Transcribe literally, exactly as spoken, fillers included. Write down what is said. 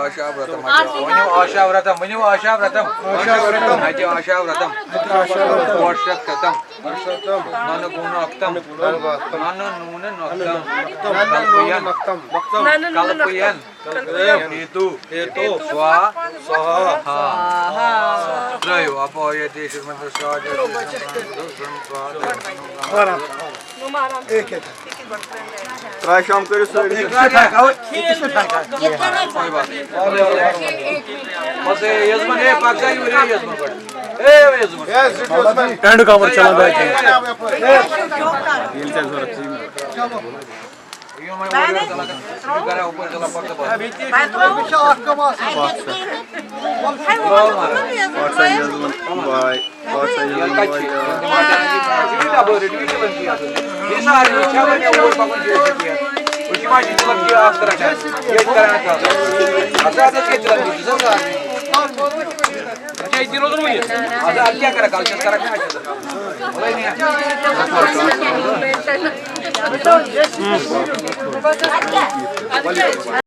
آشا ورتم، ؤنِو آشا ورتم، ؤنِو آشا ورتم۔ آشا ورتم۔ اَتہِ آشا ورتم۔ اَتہِ آشا ورتم۔ پوشک کتم۔ نن گون اکتم۔ نن نون نکتم۔ کلپین۔ کلپین۔ ہیتو۔ ہیتو۔ سوا۔ سوا۔ ہا۔ ترٛٲیِو، اَپٲرۍ ییٚتہِ چھِ یِمَن سۭتۍ سرٛاج۔ ترٛاے شام کٔرِو سٲری۔ بس، اے، یزمن، اے، پکھ سا یوٗرۍ، اے، یزمن گۄڈٕ۔ اے، یزمن۔ اینڈ کور چلان باقی۔